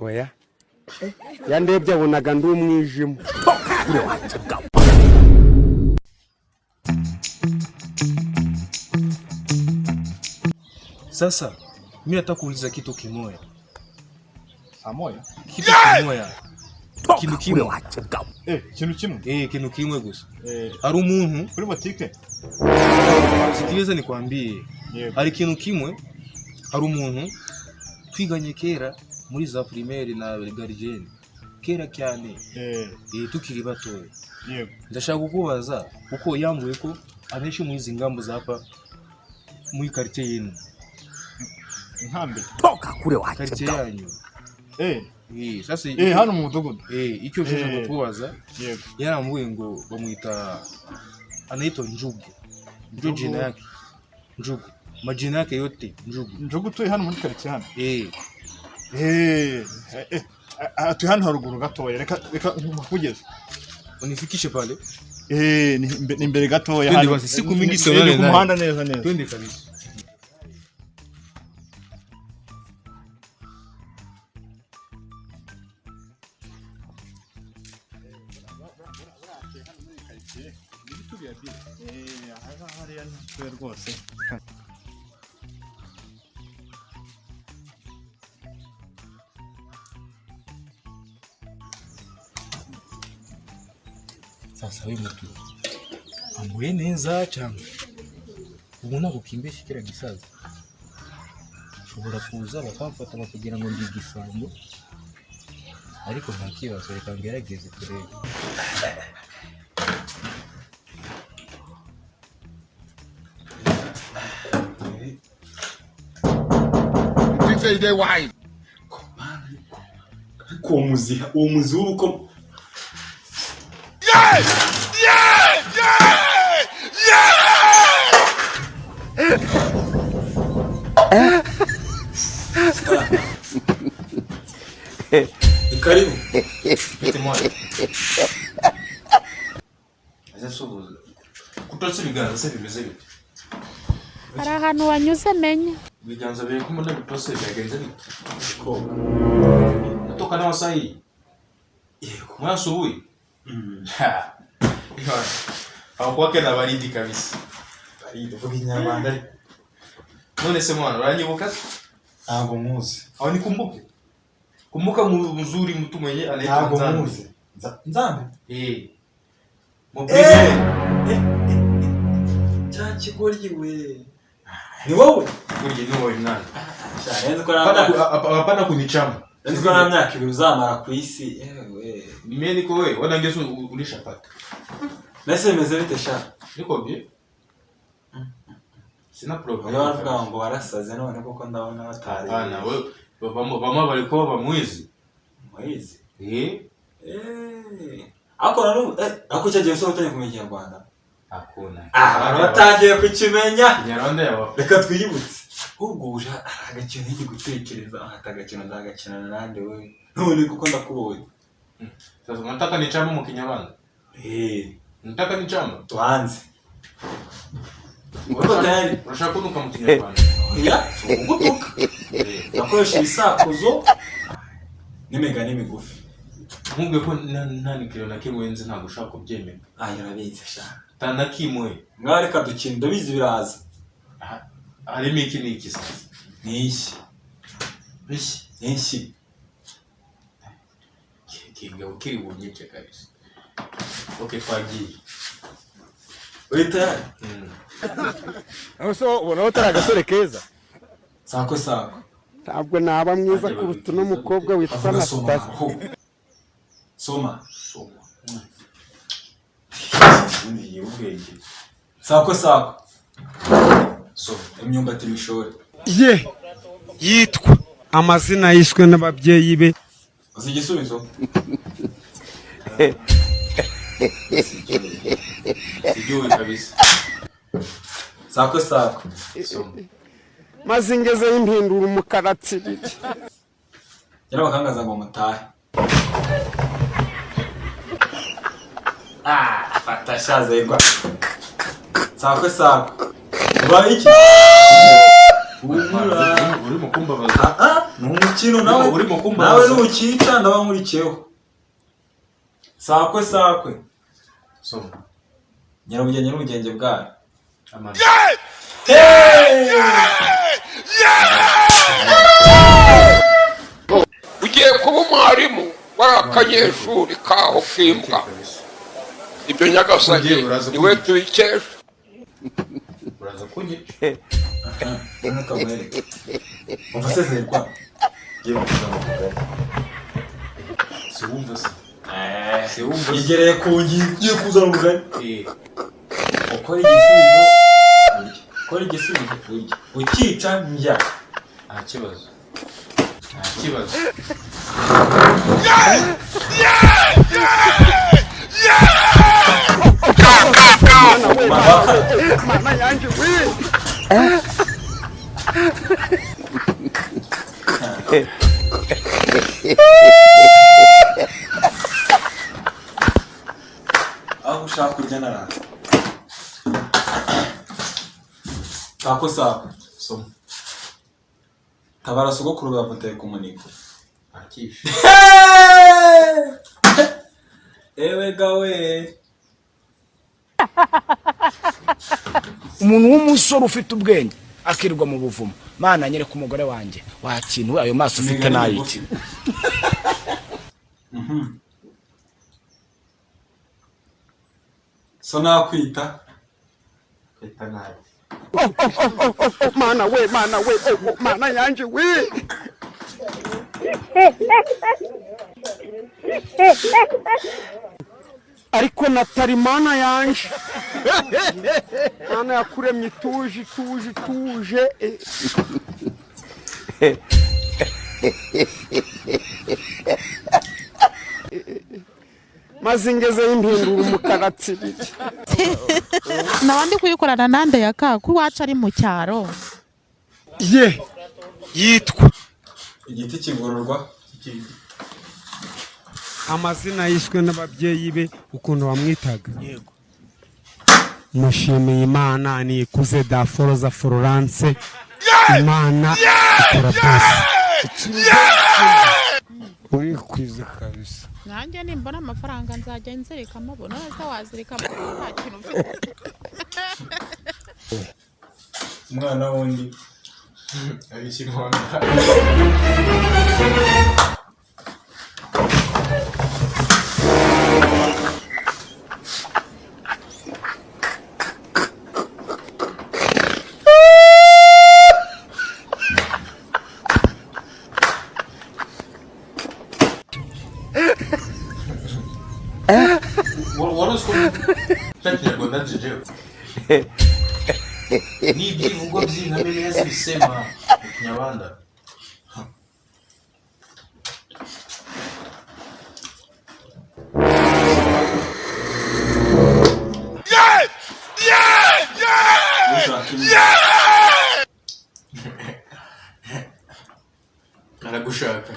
Oya, yandebye abonaga ndi umwijima. Sasa mimi nataka kuuliza kitu kimoya. Saa moya. Kitu kimoya. Kintu kimwe. Eh, ikintu kimwe. Eh, kintu kimwe gusa. Eh, Hari umuntu, kuri botike. Sikiliza nikwambie. Yego. Hari ikintu kimwe, hari umuntu twiganye kera muri za primaire na gardienne. Kera cyane, Eh, eh, tukiri batoya. yego. Ndashaka kukubaza kuko yambuye ko abenshi muri izi ngambo zapa muri quartier yenu. Inkambi. Quartier yanyu. Eh, Eh, sasa eh, hano mu mudugudu. eh, icyo nshaka Eh. kukubaza, Yego. yarambuye ngo bamwita, anaitwa Njugu. Ndio Njugu. jina yake. Njugu. Majina yake yote Njugu. Njugu utuye hano muri quartier hano. Eh, Eh, eh, atuye hano haruguru gatoya. Reka reka nkugeze. Unifikishe pale. Eh, ni imbere gatoya. Twende Hano. basi, siku mingi Ni sionane ku naye. muhanda neza neza. Twende kabisa. Eh, aha hariya niho atuye rwose. Sasa wewe mtu ambuye neza cyangwa ubona gukimbisha kira gisaza, ushobora kuza bakamfata bakagira ngo ndi igisambo, ariko nta kibazo, reka ngerageze turebe. Ariko uwo muzi, uwo muzi w'uruko. Ni karibu. Bite mwana? Ese subuza kutotse ibiganza se bimeze bite? Hari ahantu wanyuze menya. Ibiganza biri kumwe n'ibitose byagenze bite? Natoka nawa sahi. Yego. Mwana asubuhi. Ha. Hawakwake na baridi kabisa. Baridi, uvuga Ikinyarwanda ariko. None se mwana uranyibuka? Ntabwo muzi. Haunikumbuki? Kumbuka mzuri mtu mwenye anaitwa Ntabwo Nzambi. muzi. Nzambi? Eh. Mubwire. Cya kigoryi we. Ni wowe? Kurya ni wowe mwana. Sha, nzi ko nta Hapana myaka, hapana kunichamba. nzi ko nta myaka 2 uzamara ku isi. Yewe. Mimi niko wewe, wana ngeso ulishapata. Mbese bimeze bite sha? Niko bien. Sina problem. Bajya baravuga ngo warasaze, none koko ndabona batari. Hapana, wewe bamwe balikuwa bamwizi. Muhizi. Eh? Eh. Ariko na n'ubu, eh, ariko cyagiye usaba utangiye kumenya Ikinyarwanda. Hakuna. Ah, abantu batangiye kukimenya. Kinyarwanda yawa. Reka twiyibutse. Ahubwo uje hari agakino nigi gutekereza, ah, ati agakino nzagakinana nande we. None kuko ndakubonye. Sasa unataka nichamba mu Kinyarwanda? Eh, Unataka nichamba? tuanze. Uko tayari? Urashaka kunuka mu Kinyarwanda? Oya, si ukugutuka. Eh. Nakoresha ibisakuzo n'imigani migufi. Nkubwiye ko nta nikiro na kimwe nzi, ntabwo ushaka kubyemera. Ah, urabizi sha. Ta na kimwe. Ngaho reka dukine, ndabizi biraza. Harimo iki n'iki sasa? Ni ishyi. Iki. Ni ishyi. Kigabo kiri bunyice kabisa. Okay, twagiye. Uri tayari? Mm. So ubona utari agasore keza? Sako sako. Ntabwo naba mwiza kuruta uno mukobwa witwa Avuga soma. Anastasi. Ho. Soma. Soma. Ubundi ubwenge. Sako sako. Soma. Imyumbati mishore. Ye yitwa amazina yiswe n'ababyeyi be. Uzi igisubizo? Sijui kabisa. Sako sako. Soma. Maze ingezeyo impindura umukara tsiriri. Nyirabakangaza ngo mutahe. Ah, fata shazegwa. Sako sako. Ubaye iki? Humura. Urimo kumbabaza. Ah, ah. Ni umukino nawe. Urimo kumbaza. Nawe nukica ndaba nkurikiyeho. Sakwe sakwe. Soma. Nyarabugenge n'ubugenge bwayo. Amano. Ugiye kuba umwarimu wari akanyeshuri kaho k'imbwa. Ibyo Nyagasani Ugiye, uraza niwe tubikesha. Uraza kunyica. Ntukamwereke. Umva sezerwa. Ngiye kuvuga ngo mugari. Si wumva se. Si wumva se. Yegereye ku ngingo ugiye kuzana ubugari. Eh, Ukora igisubizo urya. Ukora igisubizo urya. Ukica njya. nta kibazo. Nta kibazo. Mana yanjye we. Aho ushaka kurya naraza. Sako sako. Soma. Tabara sogokuru bamuteye ku muniko. Akishe. Ewe gawe. Umuntu w'umusore ufite ubwenge akirirwa mu buvumo. Mana, nyereka umugore wanjye wakintu ayo maso ufite. Imigani Nayiki. migufi. Mhm. So nakwita Kwita nabi. Mana we, mana we, oh, oh, mana yanjye we. Ariko natari mana yanje, mana yakuremye ituje ituje ituje eh. Maze ingezeyo impindura umukara tsibiri. Naba ndi kuyikorana nande yaka ko iwacu ari mu cyaro. Ye yitwa Igiti kigororwa. Amazina yiswe n'ababyeyi be, ukuntu bamwitaga: Mushimiye Imana, Nikuze Daforoza Florence. Imana ikora byose, urikwiza kabisa. Nanjye nimbona amafaranga nzajya nzirikamo. None se wazirikamo nta kintu ufite? Umwana wundi. Abishya inkonda. Wari uzi ko nta Kinyarwanda nzi jewe? N'ibyivugo by'inka zibisema mu Kinyarwanda. Ushaka imwe. Aragushaka.